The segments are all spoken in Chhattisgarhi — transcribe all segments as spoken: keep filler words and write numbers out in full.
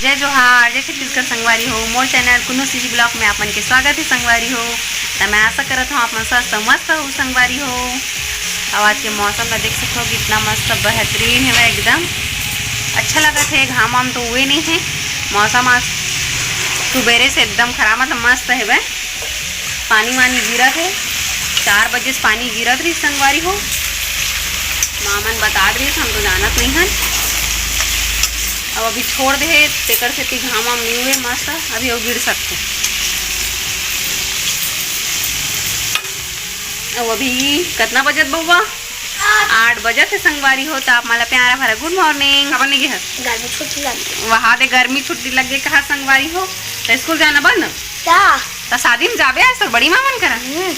जय जोहार, जय छत्तीसगढ़ संगवारी हो। मोर चैनल कुन्नू सीजी ब्लॉग में आप मन के स्वागत है संगवारी हो। त मैं आशा करत हूँ आप मन स्वस्थ अउ मस्त हो संगवारी हो। अब आज के मौसम ला देख सकत हो कितना मस्त बेहतरीन है एकदम। अच्छा लगत है, घाम वाम तो हुए नहीं है। मौसम आज सुबेरे से एकदम खराब, मतलब मस्त है। पानी वानी गिरत हे, चार बजे से पानी गिरत रहिस संगवारी हो। माँ मन बतात रहिस, हम तो जानत नइ हन। अब अभी छोड़ दे हे, तेकर सेती घाम वाम नइ हुए मस्त, अभी अउ गिर सकथे। अब अभी कतना बजत बउआ? आठ बजत हे संगवारी हो, त आप मन ला प्यारा भरा गुड मॉर्निंग। काबर नइ गे हस? गर्मी छुट्टी लग गे। वहा दे गर्मी छुट्टी लग गे कहा संगवारी हो, त स्कूल जाना बंद? का? त शादी में जाबे आज तोर बड़ी माँ मन करा? हम्म।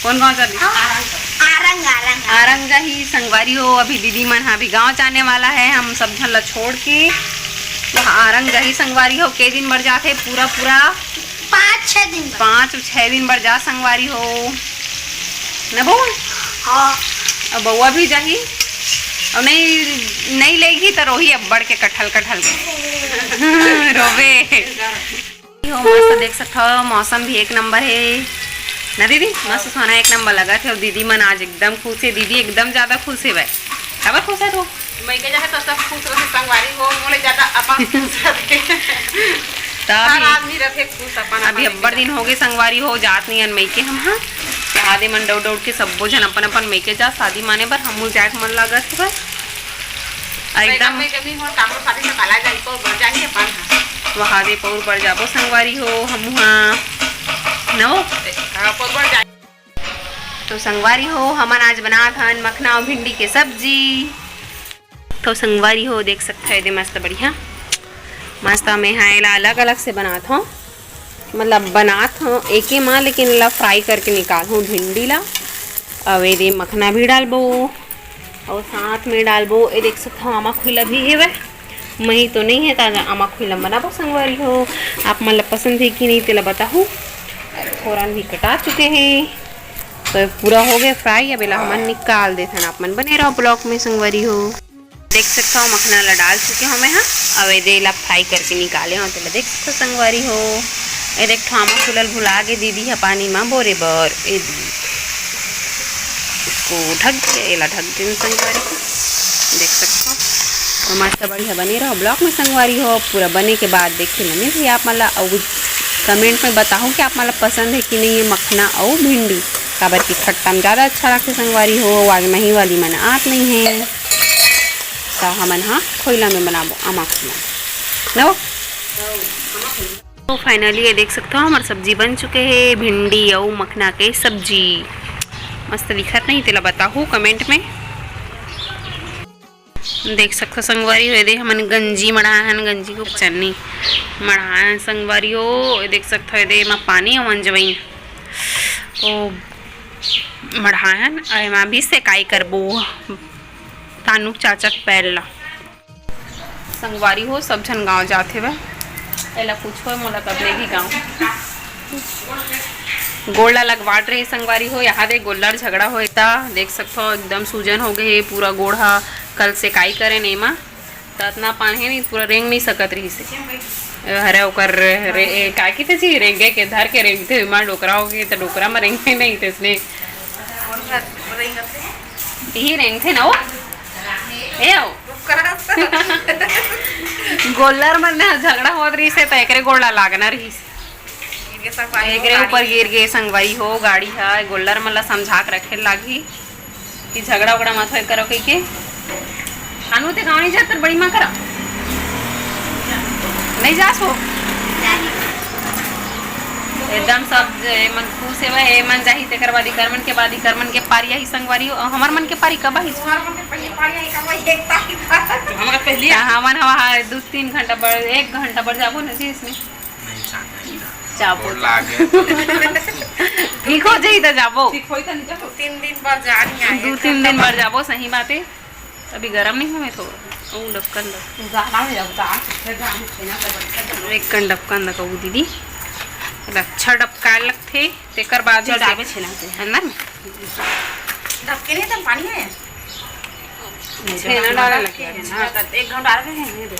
कौन गाँव जाबे? आरंग, आरंग, आरंग। आरंग जाही संगवारी हो। अभी दीदी मन हा अभी गाँव जाने वाला है, हम सब झन ला छोड़ के वह आरंग जाही संगवारी हो। के दिन बर जाथे? पूरा पूरा पाँच छह दिन बर। पाँच छह दिन बर जा संगवारी हो, न बउआ? हाँ। अब बउआ भी जाही, अउ नहीं, नहीं लेगी त रोही अब्बड़ के कठल कठल के। रोबे। हो मस्त देख सकत हो, मौसम भी एक नंबर है ना दीदी, मस्त सोना एक नंबर लगत है। अउ दीदी मन आज एकदम खुश है, दीदी एकदम ज्यादा खुश है भाई। काबर खुश है तू? मइके जाहे त सब खुश रथे संगवारी हो, मोले ज्यादा अपन खुश रथे। त हर अभी, आदमी रथे खुश अपन अभी अपन अब्बड़ दिन हो गए संगवारी हो, जात नइ हन मइके हम, हाँ। त आदे मन दउड़ दउड़ के सब्बो झन अपन अपन मइके जा शादी माने बर, हमू जाए के मन लागत हवय। आ एकदम एकदम में कमी हो, काकरो शादी में काला जाई, पउर बर जाही अपन, हाँ। वहा दे पउर बर जाबो संगवारी हो, हमू हा। न हो? हाँ, पउर बर जाही। तो संगवारी हो, हमन आज बनात हन मखना अउ भिंडी के सब्जी। तो संगवारी हो, देख सकत हो, एदे मस्त बढ़िया, मस्त में हा एला अलग-अलग से बनात हव, मतलब बनात हव एके मा, लेकिन एला फ्राई करके निकालहूँ भिंडी ला। अउ एदे मखना भी डालबो अउ साथ में डालबो, ए देख सकत हो, आमा खुइला भी हेवय। मही तो नइ हे, त आमा खुइला बनाबो संगवारी हो। आप मन ला पसंद हे कि नहीं, तेला बताहू। फोरन भी कटा चुके हे, तो पूरा हो गए फ्राई। अब एला हमन निकाल देथन। आप मन बने रहो ब्लॉग में संगवारी हो। देख सकत हो, मखना ला डाल चुके हो मैं हा। अब एदे ला फ्राई करके निकाले हो, तेला देख सकत हो संगवारी हो। ए देख, आमा खुलल भुला गे दीदी हा पानी मा बोरे बर। ए दीदी, इसको ढक दे, एला ढक दे संगवारी हो। देख सकत हो, तो मस्त बढ़िया बने रहो ब्लॉग में संगवारी हो। पूरा बने के बाद देखे ल मिलही आप मन ला। अउ कमेंट में बताहू कि आप मन ला पसंद है कि नहीं है मखना अउ भिंडी, काबर कि खट्टा में ज्यादा अच्छा लगथे संगवारी हो। आज मही वाली मन आत नहीं है, त हमन हा खोइला में बनाबो, आमा खोइला में। न हो? तो फाइनली ये देख सकत हो, हमर सब्जी बन चुके हे, भिंडी अउ मखना के सब्जी। मस्त दिखत नहीं, तेला बताहू कमेंट में। देख सकत हो संगवारी हो, एदे हमन गंजी मढ़ाए हन, गंजी को चन्नी मढ़ाए हन संगवारी हो। ये देख सकत हो, एदे एमा पानी अउ अंजवाइन ओ मढ़ाए हन, अउ एमा भी सेकाई करबो तानुक चाचा के पैर ला। संगवारी हो, सब झन गाँव जात हेवय। एला पूछो मोला कब लेगी गाँव। गोड़ ला लगवात रही संगवारी हो, यहाँ दे गोल्लर झगड़ा होए ता देख सकत हो, एकदम सूजन हो गए हे पूरा गोड़ हा। कल सेकाई करे नेमा, त अतना पानी नहीं, पूरा रेंग नहीं सकत रही से। हरे ओकर रे-, ए, का कहिथे जी, रेंगे के धर के रेंगथे, ओमा डोकरा हो गए, त डोकरा म रेंगे नहीं, त इसने यही रेंगथे ना वो। ए हो। गोल्लर मन ने झगड़ा होत रहिस हे, त एकरे गोड़ ला लागना रहिस। एकरे ऊपर गिर गे संगवारी हो, गाड़ी ह। गोल्लर मन ला समझा के रखे लागही कि झगड़ा उगड़ा मत होय करो कहिके। अनु, ते गाँव नहीं जात, बड़ी माँ करा नहीं जास हो। एकदम सब जे मन खुश हेवय, ए मन जाही, तेकर बाद इकर मन के बाद इकर मन के पारी आही संगवारी हो। हमर मन के पारी कब आही? तुम्हार मन के पहले पारी आई का? वही एक तारीख का। हमर पहले या, हमन हवा दू तीन घंटा बर, एक घंटा बर जाबो न जी इसमें। नहीं जाना है। जाबो। गोड़ लागे। ठीक हो जाही त जाबो। ठीक होई त नहीं जाबो। तीन दिन बर जा रही है। दू तीन दिन बर जाबो, सही बात है। अभी गरम नहीं हवे थोड़ा। ओ ढक्कन ला। जाना है अब, जा, फिर जाने छेना तो बच्चा तो एक कन ढक्कन ला कहू दीदी। अच्छा ढक्कन लगथे, तेकर बाद चल ही से डालबे छेना से। अंदर में। ढक्कन नहीं, तब पानी है। छेना डाले लगे। छेना तो एक घंटा डाल रहे हैं, ये दे।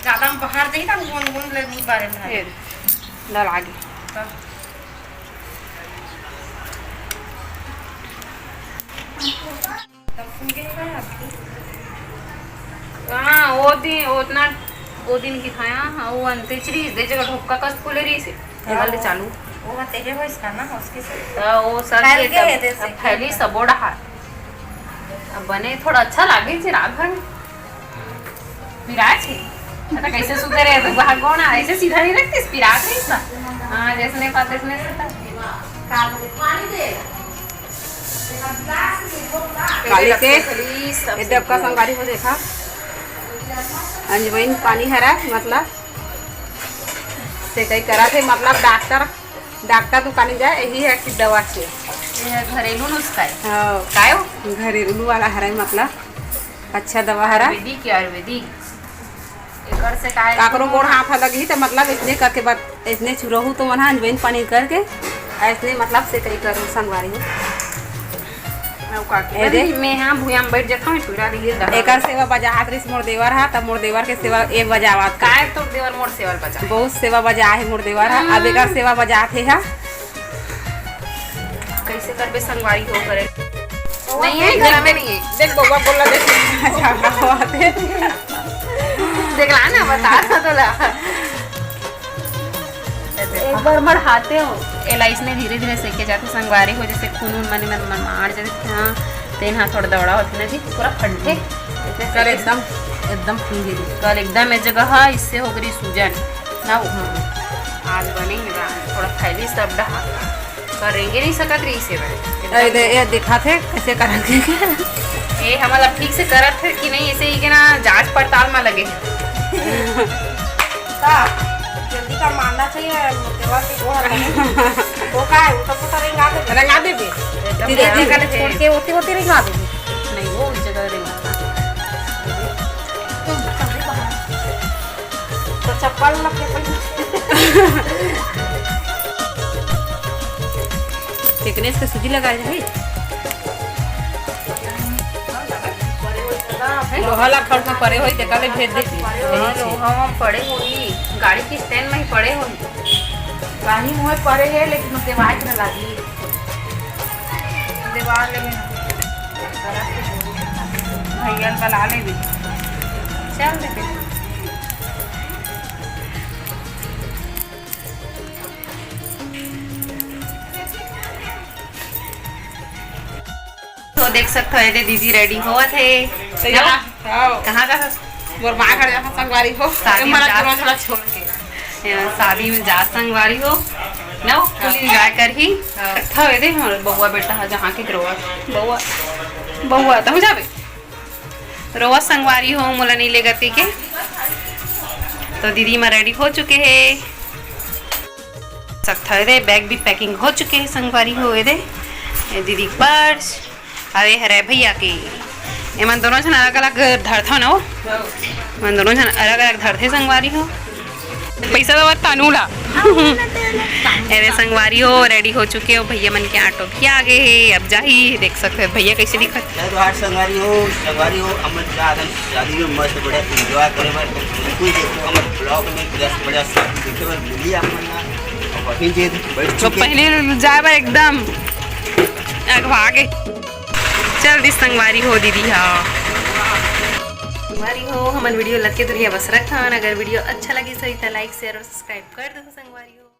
ज्यादा हम बाहर देही त गोंद गोंद ले नहीं बारे में। ये डाल आगे। हाँ, वो दिन, वो उतना, वो दिन की खाया, हाँ, वो अंतिचरी, दे जगह ढोका कस खुले रही से, ये वाले चालू। वो तेरे हो इसका ना, उसके से। तो वो सर फैल ये गए सब, थे से। अब फैली सबो डहार। अब बने थोड़ा अच्छा लागे जी रात भर में। पिरात हे। अच्छा, कैसे सुते रहे तो वहाँ कौन है? ऐसे सीधा नहीं रखते, पिरात नहीं था। हाँ, जैसे नहीं पाते, इसने से था। काली के ये देवका संगवारी हो देखा, अंजवाइन पानी हरा, मतलब सेकई करा थे, मतलब डॉक्टर, डॉक्टर दुकान जाए, यही है कि दवा से। ये घरेलू नुस्खा है। हाँ। काय हो? घरेलू वाला हरा, मतलब अच्छा दवा हरा। आयुर्वेदिक है, आयुर्वेदिक। एकर से काय काकरो गोड़ हाथ ह लगही त मतलब इसने करके बत-, इसने चुरहू तो मन ह अंजवाइन पानी करके ऐसने मतलब सेकई करो संगवारी हो। अउ का ए दे। मैं हाँ भुइयां में बैठ जाता हूँ, टूरा रही है। एकर सेवा बजात रहिस मोर देवर हा, त मोर देवर के सेवा ए बजावत हे। काय तोर देवर मोर सेवा बजा? बहुत सेवा बजा हे मोर देवर हा, अब एकर सेवा बजात हे हा। कैसे करबे संगवारी हो करे? नहीं है, घर में नहीं है। देख बउआ बोला, देख। झगड़ा हुआ थे। देखला ना, बता था तोला। एक बार मढ़ाते हो। एला इसने धीरे धीरे सेके जाथे संगवारी हो, जैसे खून उन मने मन मन मार जाथे। हाँ, तेन हा थोड़ा दौड़ा होथे ना जी, पूरा फंटे। कल एकदम, एकदम फूल गिरी। कल एकदम ए जगह हा, इससे हो गई सूजन। ना वो। आज बने ही ना, थोड़ा फैली सब डहा। करेंगे नहीं सकत रही से बने। अरे दे, ये दिखा थे कैसे करेंगे। ए, हम मतलब ठीक से करत थे कि नहीं, ऐसे ही के ना जांच पड़ताल में लगे। का? जल्दी का मानना चाहिए, मुकेवा के वो है। वो का है? वो तो पता रंगा दे। रंगा दे भी। एकदम धीरे धीरे छोड़ के होती होती रंगा दे। नहीं, वो उस जगह रंगा। तो चप्पल ना फेंक। कितने इसके सूजी लगाए रही? लोहा ला खड़ में पड़े होई, तेकर ले भेज देती। हाँ, लोहा में पड़े होई, गाड़ी के स्टैंड में ही पड़े होई। कहीं मुँह पड़े है, लेकिन ओके वाइट न लागी। दीवार ले में भैया बला ले भी। चल दे। तो देख सकते हो, ये दीदी रेडी होवत हे। तो यहाँ, हाँ। कहाँ का? मोर माँ घर यहाँ संगवारी हो। शादी में हमारा जा, झोला झोला छोड़ के। यहाँ शादी में जा संगवारी हो। ना, फुल एंजॉय करही। हाँ। था ये दे, हमारे बउआ बेटा है, जहाँ के ग्रोअर। बउआ, बउआ, तहूँ जाबे? रोवा संगवारी हो, मोला नहीं लेगा ती के। तो दीदी माँ रेडी हो चुके हे। सकथा दे, बैग भी पैकिंग हो चुके हे संगवारी हो। ये दे, ये दीदी के पर्स, अउ ये हरे भैया के। एमन दोनों झन अलग-अलग धरथन हो। एमन दोनों झन अलग-अलग धरथे संगवारी हो। पैसा देवत तानू ला। अरे संगवारी हो, रेडी हो चुके हो, भैया मन के ऑटो भी आ गए हे। अब जाही, देख सकते हो भैया कैसे दिखत। जय जोहार संगवारी हो, संगवारी हो, हमन जा रहन शादी में मस्त बढ़िया एंजॉय करे बर। बिल्कुल देखो हमर ब्लॉग में, बढ़िया बढ़िया शादी देखे बर मिली आप मन ला। और वहीं जे बैठ तो चुके। पहले जाए बर एकदम अगवा गे। चल दी संगवारी हो दीदी, हाँ। संगवारी हो, हमन वीडियो लगे तो भैया बस रखन। अगर वीडियो अच्छा लगी सही तो लाइक, शेयर और सब्सक्राइब कर दो संगवारी हो।